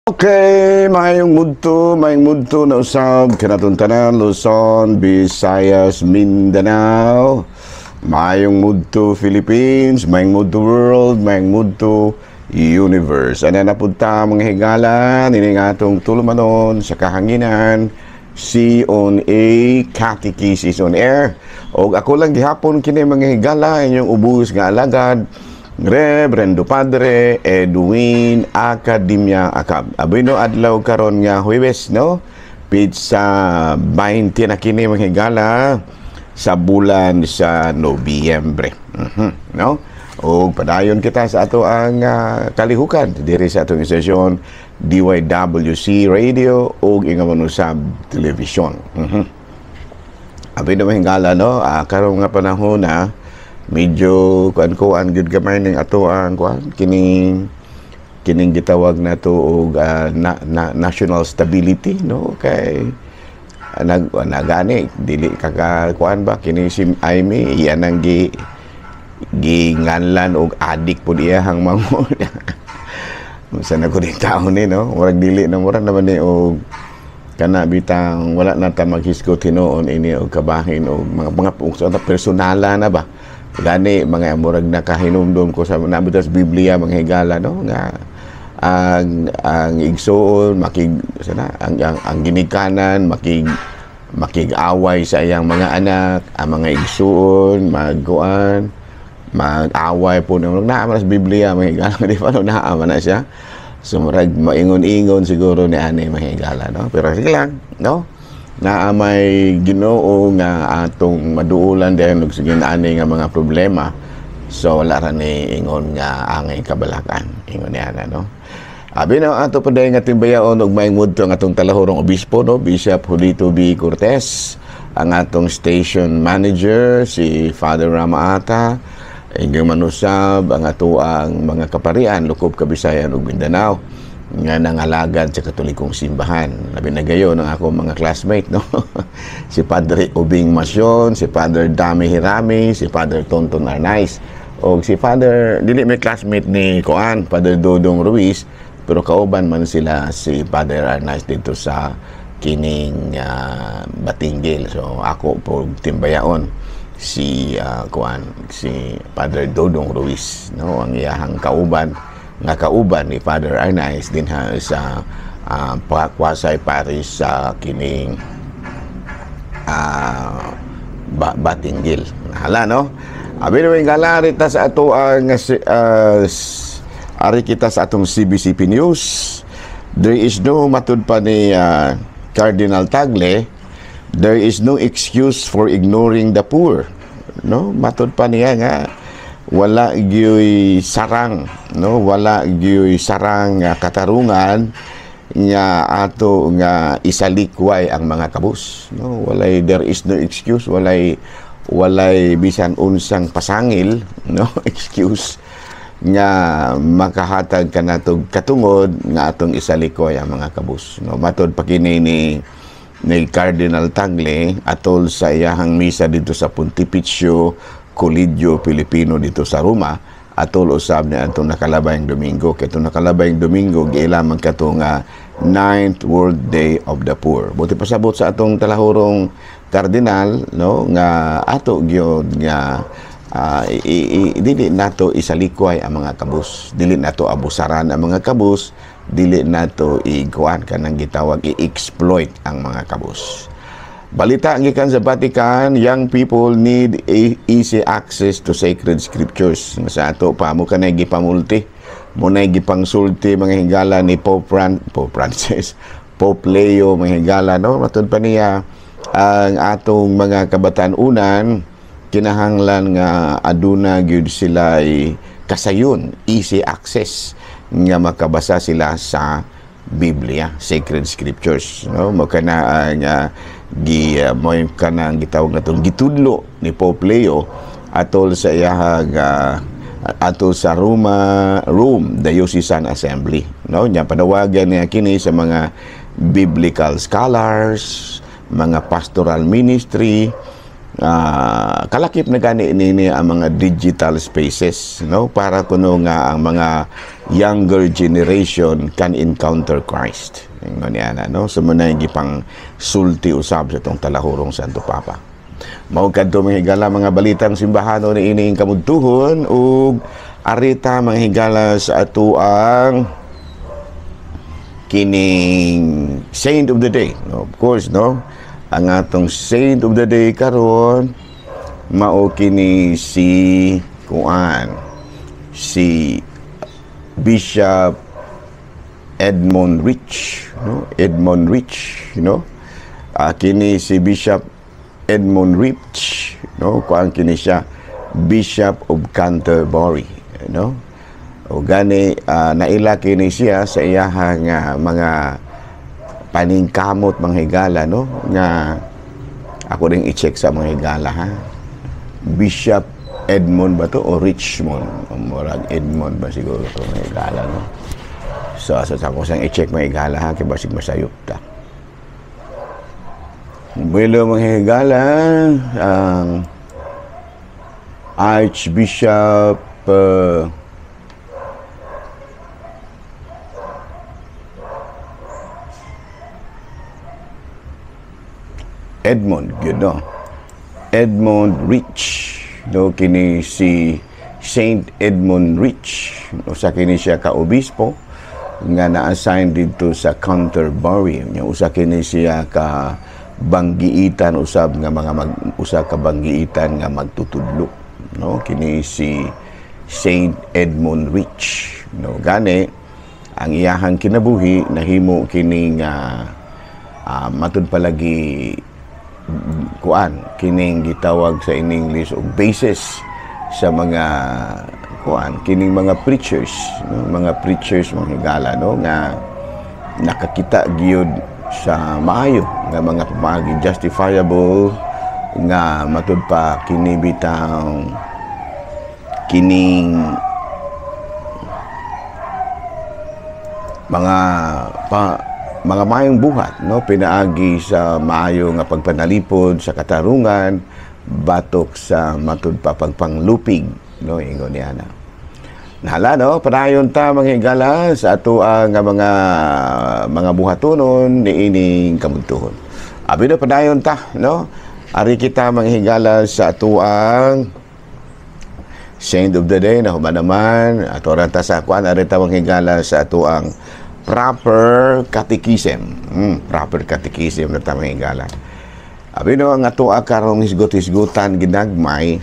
Okay, maayong mudto na usab kanatong tanan, Luzon, Visayas, Mindanao. Maayong mudto, Philippines, maayong mudto, world, maayong mudto, universe. Ana na pud ta, mga higala, ini nga atong tulumanon sa kahanginan, C on A, Catechesis on Air. Og ako lang gihapon kini, mga higala, inyong ubos nga alagad, Reverendo Padre Edwin Academia Acab. Abi no adlaw karon nga Huwebes, no? Petsa 20 na kini, mga higala, sa bulan sa Nobyembre. No? O padayon kita sa ato ang kalihukan diri sa atong istasyon DYWC Radio ug ingon usab television. Abi na, mga higala, no, karong nga panahon na medyo kuan-kuan gyud gamay ning ato ang kuan kining gitawag nato og na, national stability, no, kay nagani dili ka kuan ba kini si Imee, iyan ang gi ginganlan og adik pud iyahang manghod. Unsa na ko din taon ni, no, murag dili na, murag naman ni og kana bitang wala na ta maghisgot hinuon ini og kabahin og mga mga personala na ba. Gani mga murag nakahinumdum ko sa nabutas Biblia, mga higala, no, nga ang igsuon makig sana ang ginikanan makig-away sa iyang mga anak, ang mga igsuon magkuan, mag-away po na naa man sa Biblia, mga higala, di ba, no? Naa man na siya. So murag maingon-ingon siguro ni ani, mga higala, no, pero sige lang, no, naa may Ginoo nga atong maduulan din og sige ani nga mga problema. So wala ra ni ingon nga angay kabalakan ingon niya na, no. Abi na ato pa nga timbayaon og maayong mudto ang atong talahurong obispo, no, Bishop Julito B. Cortez, ang atong station manager si Father Ramaata, ingon manusab ang atoang mga kaparian lukob Kabisayan ug Mindanao nga nangalagad sa Katolikong Simbahan. Labi na gayon ang akong mga classmate, no? Si Padre Ubing Masyon, si Father Dami Hirami, si Father Tonton Arnaiz, o si Father, dili may classmate ni Koan, Father Dodong Ruiz, pero kauban man sila si Father Arnaiz dito sa kining Batinguil. So ako po timbayaon si kuan, si Father Dodong Ruiz, no, ang iyahang kauban nga kauban ni Father Arnaiz dinha sa quasi parish sa kining Batinguil. Hala, no? Abi na gala ta sa ato ang ari kita sa atong CBCP News. There is no, matud pa ni Cardinal Tagle, there is no excuse for ignoring the poor. No? Matud pa niya nga wala gyoy sarang, no, wala gyoy sarang nga katarungan nga ato nga isalikway ang mga kabus, no. Walay, there is no excuse, walay bisan unsang pasangil, no, excuse nga makahatag kanato katungod nga atong isalikway ang mga kabus, no. Matod pa kini ni Cardinal Tagle atol sa iyahang misa dito sa Pontificio Colegio Filipino dito sa Roma atol usab ni atong nakalabayng Domingo. Kay atong nakalabayng Domingo giila man kato nga 9th World Day of the Poor. Buti pasabot sa atong talahurong kardinal, no, nga ato gyud nga dili nato isalikway ang mga kabus, dili nato abusaran ang mga kabus, dili nato ikuan kanang gitawag i-exploit ang mga kabus. Balita gikan sa Vatican, young people need a easy access to sacred scriptures. Sa ato pa mo kanay gipamulti, mo nay gipangsulti, mga higala, ni Pope Francis, Pope Leo, mga higala, no. Matud pa niya ang atong mga kabatan-unan kinahanglan nga aduna gyud sila kasayon, easy access nga makabasa sila sa Biblia, sacred scriptures, no. Mo kana ang gi mo kanang gitawag natong gitudlo ni Pope Leo atol sa iyahang atol sa Rome Diocesan Assembly, no. Nya panawagan niya kini sa mga biblical scholars, mga pastoral ministry, kalakip na gani nini ang mga digital spaces, no, para kuno nga ang mga younger generation can encounter Christ. Ingon niya na, no? So mao na gipang sulti usab sa atong talahurong Santo Papa. Mao kadto, mga higala, mga balitang simbahano ni ining kamudtuhon, ug arita, mga higala, sa atuang kining saint of the day. No, of course, no? Ang atong saint of the day karon mao kini si kuan, si Bishop Edmund Rich, no? Edmund Rich, no? Kini si Bishop Edmund Rich, no? Kuan kini siya, Bishop of Canterbury, no? O gani naila kini siya sa iyahang mga paningkamot, mga higala, no? Nga ako rin i-check sa mga higala, ha. Bishop Edmund ba to o Richmond? O murag Edmund ba siguro to, mga higala, no? So ako sang i-check, mga higala, ha, kay basig masayop ta. Bueno, mga higala, ang Archbishop Edmund, yun, no? Edmund Rich, no? Kini si Saint Edmund Rich, usa kini siya ka obispo nga na-assign dito sa Canterbury. Nya usa kini siya ka banggiitan usab nga mga mag, usa ka banggiitan nga magtutudlo, no? Kini si Saint Edmund Rich, no? Gani ang iyahang kinabuhi nahimo kini nga matud palagi kuan kining gitawag sa in English og basis sa mga kuan kining mga preachers, no? Mga preachers, mga higala, no, nga nakakita gyud sa maayo nga mga pamaagi, justifiable nga matud pa kini bitang kining mga pa, mga maayong buhat, no, pinaagi sa maayo nga pagpanalipod sa katarungan batok sa matud pa pagpanglupig, no? Ingon niya na. Nahala, no? Padayon ta, mga higala, sa ato ang mga buhatonon niining kamudtuhon. Abi no, padayon ta, no? Ari kita, mga higala, sa ato ang saint of the day na human naman ato ra ta sa kuan, ari ta, mga higala, sa ato ang proper catechism. Proper catechism na ta, mga higala. Abi no, ang ato karong hisgot-hisgutan ginagmay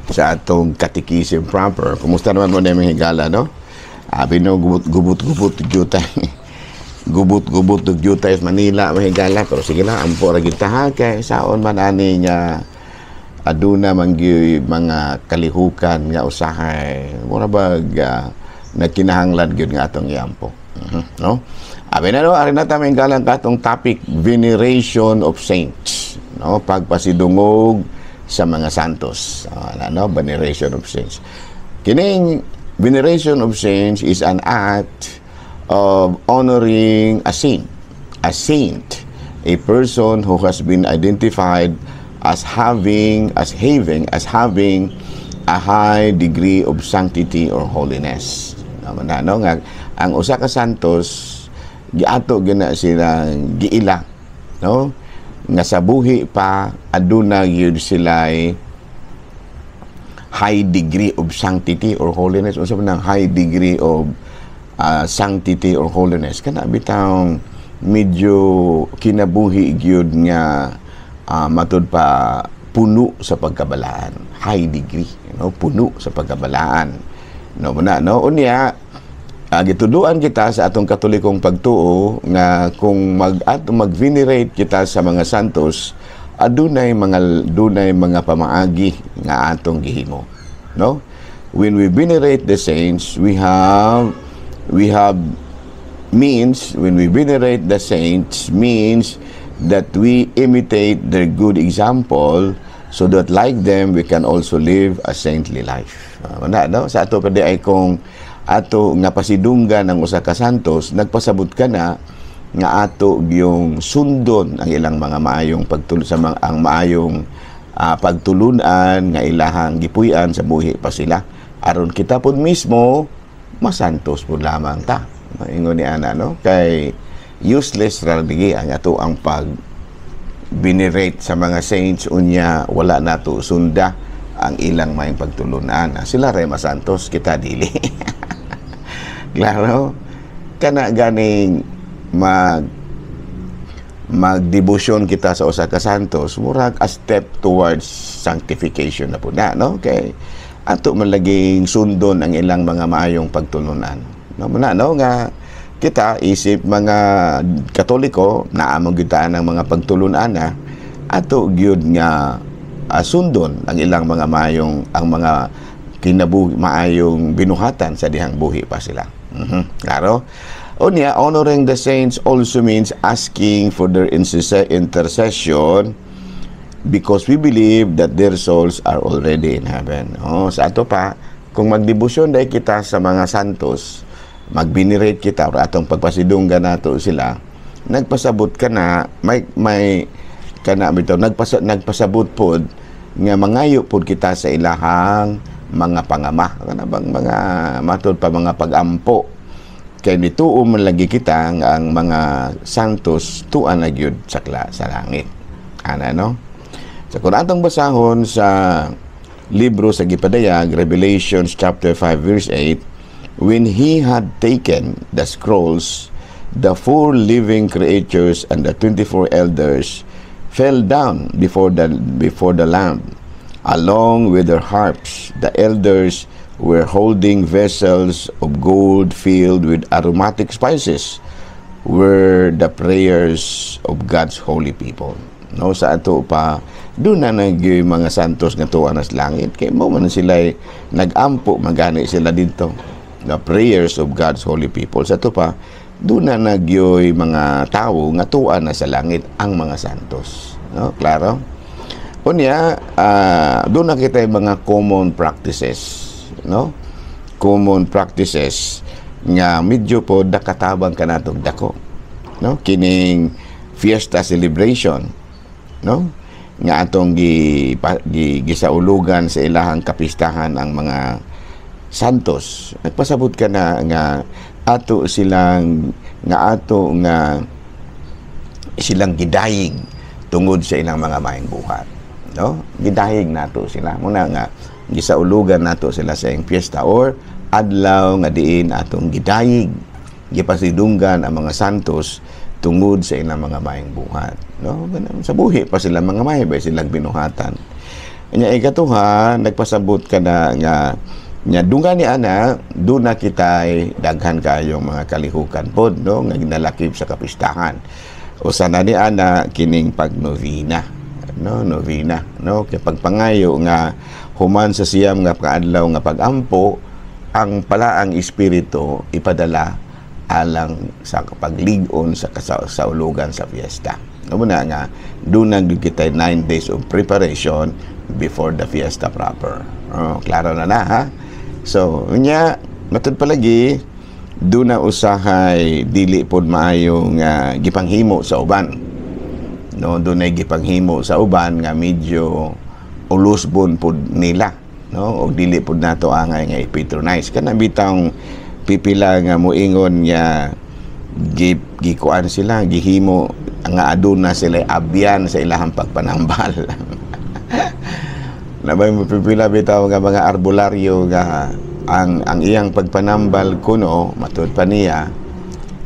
sa atong catechism proper. Kumusta naman mo na, mga higala, no? Abi no, gubot-gubot jutay. Gubot-gubot jutay sa Manila, mga higala. Pero sige lang, ampo ra gyud ta, ha, kay saon man ani nga aduna man gyud mga kalihukan nga usahay mura bag nagkinahanglan gyud nga atong iampo. No? Abi na, no, ari na ta, mga higala, katong topic, veneration of saints, no? Pagpasidungog sa mga santos. No, veneration of saints. Kining veneration of saints is an act of honoring a saint. A saint, a person who has been identified as having a high degree of sanctity or holiness. Naman na, no, nga ang usa ka santos giato gina sila giila, no, nga sa buhi pa aduna gyud sila high degree of sanctity or holiness. Unsa man ang high degree of sanctity or holiness? Kana bitang medyo kinabuhi gyud nga matud pa puno sa pagkabalaan, high degree, no, puno sa pagkabalaan, no? Muna, no? Unya gituduan kita sa atong Katolikong pagtuo nga kung mag at mag-venerate kita sa mga santos, adunay mga pamaagi nga atong gihimo, no? When we venerate the saints, we have means, when we venerate the saints, means that we imitate their good example so that like them we can also live a saintly life. No? Sa ato pa di ay kung ato nga pasidunggan ang usa ka santos, nagpasabot ka na nga ato yung sundon ang ilang mga maayong pagtul sa mga, ang maayong pagtulunan nga ilahang gipuy-an sa buhi pa sila, aron kita pod mismo Masantos po lamang ta. Ingon ni ana, no, kay useless ra lagi ang ato ang pag venerate sa mga saints unya wala nato sunda ang ilang maayong pagtulunan. Ah, sila ray masantos, kita dili. Klaro? Kana ganing magdebosyon kita sa usa ka santos, murag a step towards sanctification na po na, no? Kay ato man laging sundon ang ilang mga maayong pagtulunan. No, muna, no, nga kita isip mga Katoliko, naa man gyud ang mga pagtulunan na ato gyud nga sundon ang ilang mga maayong, ang mga kinabuhi, maayong binuhatan sa dihang buhi pa sila. Klaro? Unya, honoring the saints also means asking for their intercession because we believe that their souls are already in heaven. Oh, sa ato pa, kung magdebosyon dahil kita sa mga santos, mag-venerate kita or atong pagpasidunggan nato sila, nagpasabot ka na may kana bitaw nagpasabot pod nga mangayo pod kita sa ilahang mga pangama, kana bang mga matud pa mga pagampo, kay nituo man lagi kita nga ang mga santos tuan na gyud sa langit ana, no? Sa kung atong basahon sa libro sa Gipadayag, Revelations chapter 5 verse 8, "When he had taken the scrolls, the four living creatures and the 24 elders fell down before the Lamb along with their harps. The elders were holding vessels of gold filled with aromatic spices, were the prayers of God's holy people." No, sa ato pa, doon na nag mga santos nga tuwa na sa langit kay mo man sila nagampo magani sila dito, the prayers of God's holy people. Sa ato pa, doon na nagyoy mga tawo nga tuwa na sa langit ang mga santos, no? Klaro? Unya, doon na kita yung mga common practices, no? Common practices nga medyo po nakatabang kanatog dako, no? Kining fiesta celebration, no? Nga atong gi gisaulugan sa ilahang kapistahan ang mga santos. Nagpasabot ka na nga ato silang nga ato nga silang gidayig tungod sa ilang mga maayong buhat, no? Gidayig nato sila muna nga gisaulugan nato sila sa iyang piyesta or adlaw nga diin atong gidayig, gipasidunggan ang mga santos tungod sa ilang mga maayong buhat, no? Ganun, sa buhi pa sila mga maayo ba silang binuhatan. Nya ikatuha, nagpasabot ka na nga nya dungan ni ana, doon na kita'y daghan kayong mga kalihukan pod, no, nga ginalakip sa kapistahan. Usa na ni ana kining pagnovena, no? Novena, no, kay pagpangayo nga human sa 9 nga kaadlaw nga pagampo, ang palaang espiritu ipadala alang sa paglig-on sa saulugan sa fiesta. No, muna nga doon na gyud kita 9 days of preparation before the fiesta proper. Oh, klaro na na ha. So, unya, matud palagi, doon na usahay dili pod maayo nga gipanghimo sa uban. No, doon ay gipanghimo sa uban nga medyo ulusbon pod nila, no? Og dili pod nato angay nga i-patronize. Kana bitang pipila nga moingon nga gikuan sila, gihimo nga aduna sila abyan sa ilahang pagpanambal. Nabay mo pipila bitaw nga mga arbularyo nga ang iyang pagpanambal kuno, matud pa niya,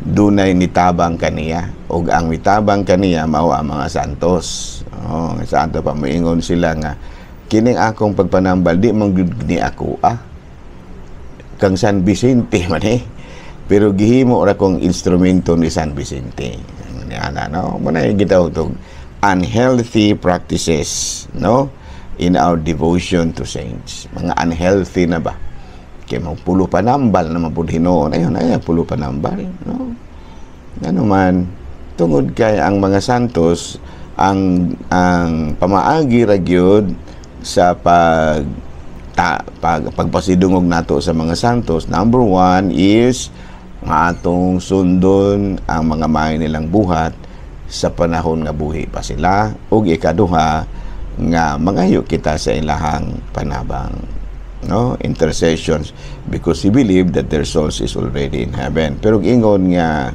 dunay nitabang kaniya ug ang mitabang kaniya mao ang mga santos. Oh, sa ato pa moingon sila nga kining akong pagpanambal di man gyud ni ako kang San Vicente man eh. Pero gihimo ra kong instrumento ni San Vicente. Ni ana, no, muna gitawag tog unhealthy practices, no, in our devotion to saints. Mga unhealthy na ba? Kay mga pulo panambal naman pud hinuon. Ayun, ay pulo panambal, no? Ano man, tungod kay ang mga santos, ang pamaagi ra gyud sa pagpasidungog nato sa mga santos, number one is nga atong sundon ang mga maayo nilang buhat sa panahon nga buhi pa sila, ug ikaduha nga mangayo kita sa ilahang panabang. no, intercessions, because he believed that their souls is already in heaven. Pero ingon nga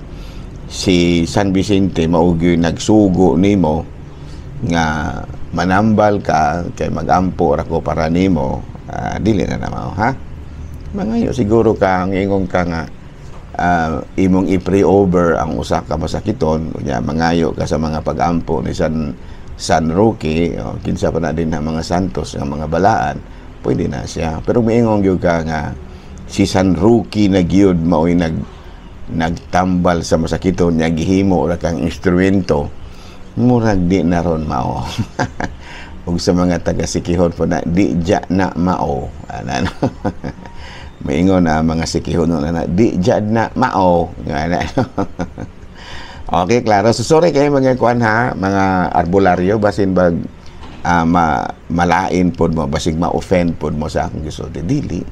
si San Vicente mao gyud nagsugo nimo nga manambal ka kay magampo ra ko para nimo, dili na na mao, ha. Mangayo siguro ka, ang ingon ka nga imong i-pray over ang usa ka masakiton, unya mangayo ka sa mga pagampo ni San Roque o kinsa pa na din ang mga santos nga mga balaan, pwede na siya. Pero miingon gyud ka nga si San Roque na gyud mao'y nagtambal sa masakiton niya, gihimo ra kang instrumento, murag di na ron mao. Ug sa mga taga Siquijor po na, di ja na mao. Ana, no? Maingon na mga Siquijor no, na di ja na mao. Ana, no? Okay, klaro. So sorry kayo mga kuan ha, mga arbularyo, basin bag malain pod mo, basig ma-offend pod mo sa akong gisulti. Dili.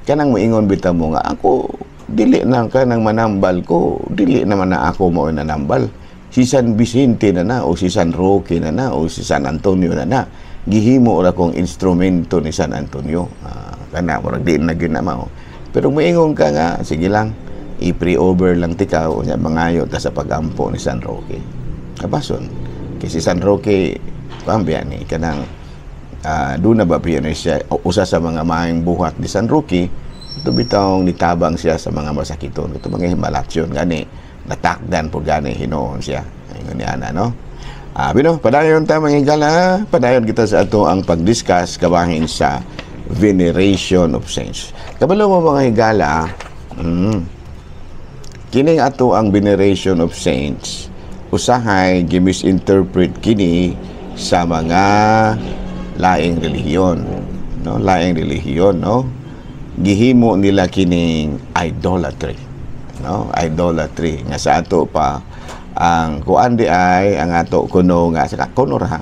Kanang moingon bitaw mo nga ako dili na kanang manambal ko, dili naman na ako mo nanambal. Si San Vicente na na o si San Roque na na o si San Antonio na na. Gihimo ra kong instrumento ni San Antonio. Kana murag di na gyud na mao. Pero moingon ka nga sige lang, i-pray over lang tika unya mangayo ta sa pagampo ni San Roque. Kabason kay si San Roque kuan biya ni kanang doon na ba biya ni siya usa sa mga maayong buhat ni San Roque ito bitawng nitabang siya sa mga masakiton, ito mga himalatsyon, gani natakdan po gani hinuon siya. Ingon ni ana, no. Bino, padayon ta, mga higala, padayon kita sa ato ang pag-discuss kabahin sa veneration of saints. Kabalo mo, mga higala, kining ato ang veneration of saints, usahay gimisinterpret kini sa mga laing relihiyon, no? Laing relihiyon, no? Gihimo nila kining idolatry, no? Idolatry nga sa ato pa ang kuan di ay ang ato kuno nga sa kuno ra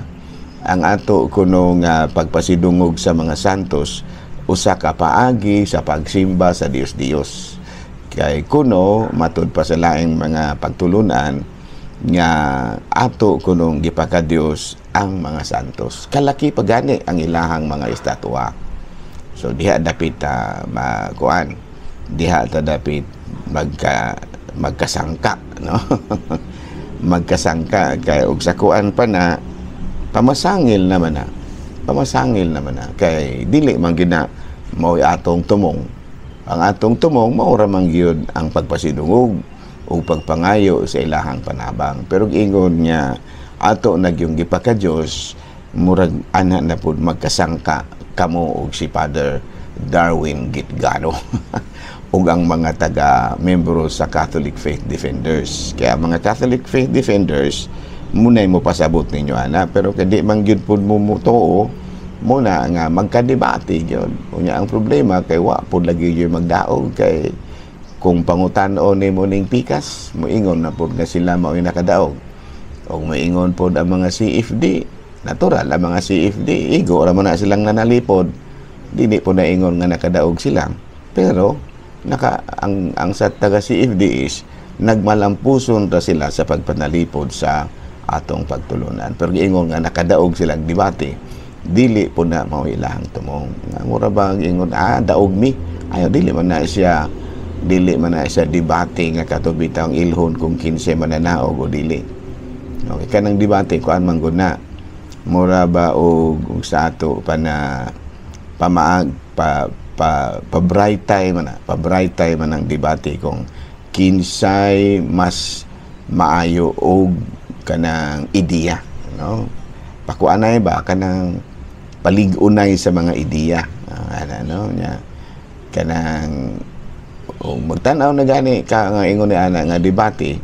ang ato kuno nga pagpasidungog sa mga santos usa ka paagi sa pagsimba sa Dios Dios. Kay kuno matud pa sa laing mga pagtulunan nga ato kunong gipakadiyos ang mga santos. Kalaki pa gani ang ilahang mga estatwa. So diha dapit ta makuan. Diha ta dapit magkasangka, no? Magkasangka kay og sa kuan pa na pamasangil naman na. Pamasangil naman na kay dili man gina mao'y atong tumong. Ang atong tumong mao ra man gyud ang pagpasidungog o pagpangayo sa ilahang panabang. Pero ingon niya ato nagyung gipaka-Dios, murag ana na pud magkasangka kamo og si Father Darwin Gitgano ug ang mga taga membro sa Catholic Faith Defenders. Kaya mga Catholic Faith Defenders, munay mo pasabot ninyo ana, pero kay di man gyud pud mo mutuo muna nga magkadebate gyud. Unya ang problema kay wa pud lagi gyud magdaog, kay kung pangutan-on nimo ning pikas, moingon na pud nga sila mao'y nakadaog. Og moingon pod ang mga CFD, natural ang mga CFD, igo ra man na silang nanalipod. Dili po naingon nga nakadaog sila. Pero naka ang sa taga CFD is nagmalampuson ra sila sa pagpanalipod sa atong pagtulunan. Pero giingon nga nakadaog silang debate, dili po na mao ilahang tumong. Nga mura bang ingon, daog mi. Ayo, dili man na siya debate nga kato bitang ilhon kung kinsay mananaog o dili. Okay, kanang debate kuan man gud na mura ba og sa ato pa na pamaag pa pa pa bright time man na, pa bright time man ang debate kung kinsay mas maayo og kanang ideya, no, pakuanay ba kanang palig-unay sa mga ideya. Ana, no, nya kanang o magtan-aw na gani ka nga ingon ni ana nga debate,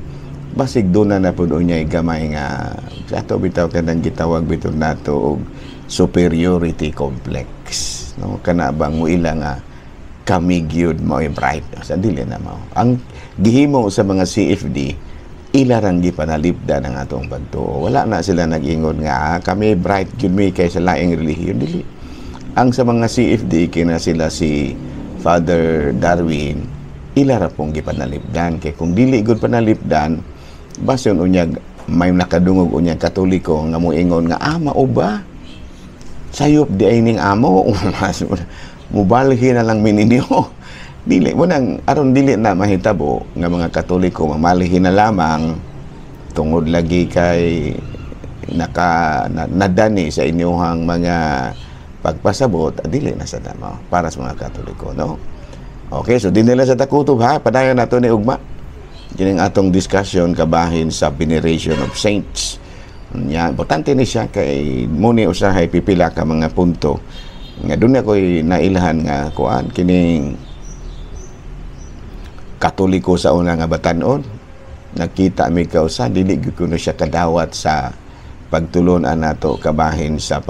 basig doon na na pud unyay gamay nga sa ato bitaw kanang gitawag bitaw nato og superiority complex, no, kana bang ila nga kami gyud mao'y bright, sa dili na mao ang gihimo sa mga CFD. Ila rang gipanalipdan ang atong pagtuo. Wala na sila nag-ingon nga kami bright gyud mi kay sa laing relihiyon, dili. Ang sa mga CFD kina sila si Father Darwin, ila ra pong gipanalipdan, kay kung dili gud panalipdan, basin unyag may nakadungog unyag Katoliko nga moingon nga mao ba, sayop di ay ning amo. Mubalhin na lang mi ninyo. Dili mo nang aron dili na mahitabo nga mga Katoliko mamalhin na lamang tungod lagi kay nadani sa inyuhang mga pagpasabot, dili na sa tama para sa mga Katoliko, no? Okay, so dinhi lang sa takutob ha, padayon nato ni ugma. Kining atong discussion kabahin sa veneration of saints. Nya, importante ni siya kay muni usahay pipila ka mga punto nga doon ako'y nailhan nga kuan kining Katoliko sa una nga batanon. Nakita mi kausa dili gyud kuno siya kadawat sa pagtulon-an nato kabahin sa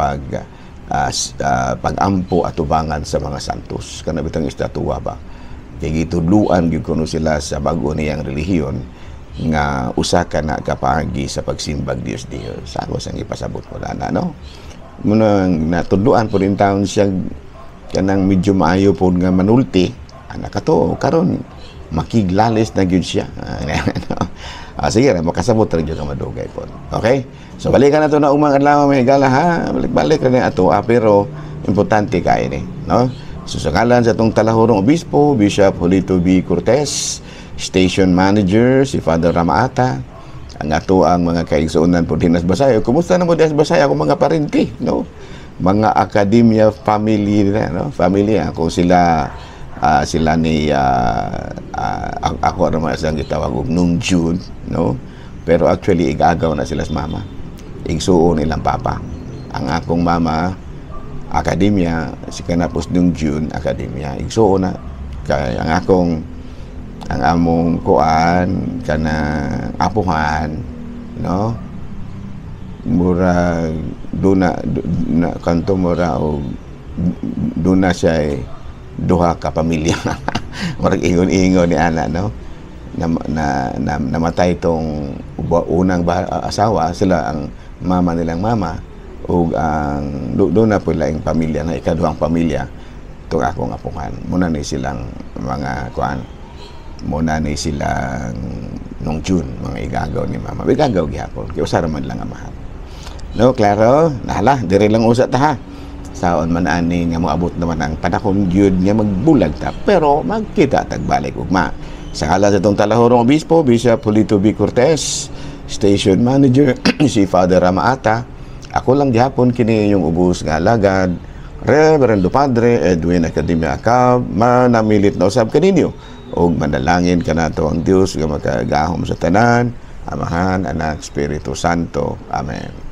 pag-ampo atubangan sa mga santos, kana bitang estatwa ba, kay gitudluan gyud kuno sila sa bag-o niyang relihiyon nga usa ka na kapaagi sa pagsimbag Dios Dios. Sa ako sang ipasabot ko na, no, munang natudluan po rin taon siya kanang medyo maayo po nga manulti anak kato karon makiglalis na gyud siya. Sige ra, makasabot ra gyud ka madugay po. Okay, so balikan na to na umang adlaw, may higala ha, balik-balik ra ni ato, pero importante kay ni, no? So sa ngalan sa atong talahurong obispo, Bishop Julito B. Cortez, station manager si Father Ramaata, ang ato ang mga kaigsuonan po dinas Basay. Kumusta na mo dinas Basay ako mga parente, no? Mga academia family na, no? Family ako sila, sila ni ako ra man silang gitawag og nung June, no? Pero actually igagaw na sila sa mama. Igsuon ilang papa. Ang akong mama akademya, si kanapos nung June akademya. Igsuon na kay ang akong ang among kuan kana apuhan, no, mura duna na kanto mura og duna siya eh, duha ka pamilya, murag ingon-ingon ni ana, no, na, na, na namatay tong unang asawa, sila ang mama nilang mama ug ang doon na po laing pamilya na ikaduhang pamilya itong akong apuhan. Muna ni silang mga kuan, muna ni silang nung June, mga igagaw ni mama. Igagaw gihapon kay usa ra man lang amahan, no? Klaro nahala, diri lang usa ta ha. Saon man ani nga moabot naman ang panahon gyud nga magbulag ta, pero magkita tagbalik ugma. Sa ngalan sa itong talahurong obispo, Bishop Julito B. Cortez, station manager si Father Ramaata, ako lang gihapon kini yung ubos nga alagad, Reverendo Padre Edwin Academia Acab, manamilit na usab kaninyo ug manalangin kanato ang Dios nga makagahom sa tanan, Amahan, Anak, Espiritu Santo. Amen.